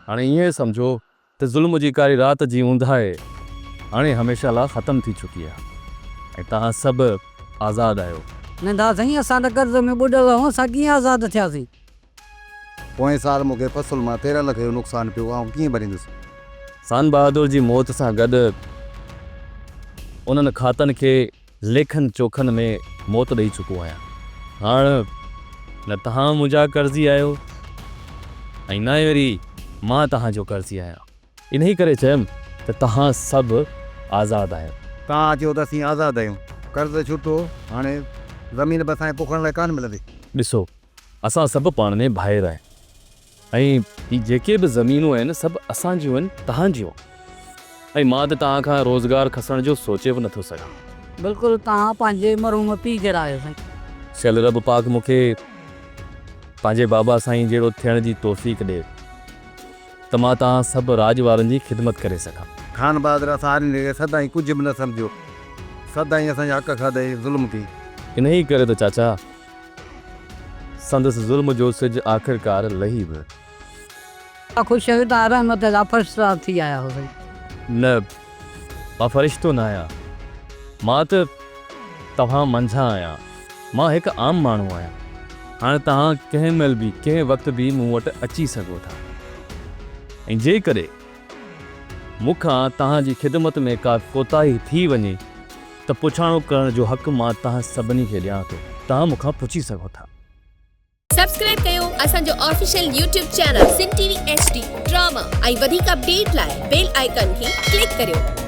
هاڻي ائين سمجهو ته ظلم جي ڪاري رات جي اونداهي هاڻي هميشه لاء ختم ٿي چڪي آهي ۽ توهان سڀ آزاد آهيو. ننڍا سائين اسان ته قرض ۾ ٻڏل آهيون اسان ڪيئن آزاد ٿياسين. پوئين سال مون کي فصل مان 13 لک جو نقصان پيو آئون ڪيئن ڀريندس. سان بهادر جي موت سان گڏ انهن کاتن کي ليکن چوکن ۾ موت ڏئي چڪو آهيان. هاڻ نه توهان منهنجا قرضي آهيو ۽ نه ئي وري مان توهان جو قرضي آهيان. انهيء ڪري چيم ته توهان سڀ آزاد آهيو. توهان چيو ته اسين آزاد آهيون. قرض ڇٽو، هاڻي زمين به اسان کي پوکڻ لاء ڪانه ملندي. ڏسو، اسان سڀ پاڻ ۾ ڀائر آهيون ۽ هي جيڪي به زمينون آهن سڀ اسان جون آهن توهان جون ۽ مان ته توهان کان روزگار کسڻ جو سوچي به نٿو سگهان. بلڪل توهان پنهنجي مرحوم پيء جهڙا آهيو سائين. شل رب پاڪ مون کي پنهنجي بابا سائين جهڙو ٿيڻ جي توفيق ڏي ته مان توهان سڀ راڄ وارن جي خدمت ڪري سگهان. خان بهادر اسان هارين کي سدائين ڪجهه به نه سمجهيو. سدائين اسان جا حق کاڌائين ظلم ڪيئي. انهيء ڪري ته چاچا سندس ظلم جو سج آخرڪار لهي ويو. خوش آهيون ته رحمت جا فرشتا ٿي آيا هو سائين. نه مان فرشتو نه آهيان. مان ته توهان منجهان آهيان. مان هڪ عام ماڻهو آهيان. هاڻ توهان ڪنهن مهل به ڪنهن وقت به مون وٽ اچي سگهو ٿا ۽ جيڪڏهن مون کان توهان جي خدمت ۾ ڪا ڪوتاهي ٿي وڃي ته پڇاڻو ڪرڻ جو حق مان توهان سڀني کي ڏيان ٿو. توهان مون کان پڇي سگهو ٿا. سبسڪرائب ڪيو اسان جو official YouTube channel Sindh T V H D drama ۽ وڌيڪ اپڊيٽ لاء بيل آئيڪان کي ڪلڪ ڪريو.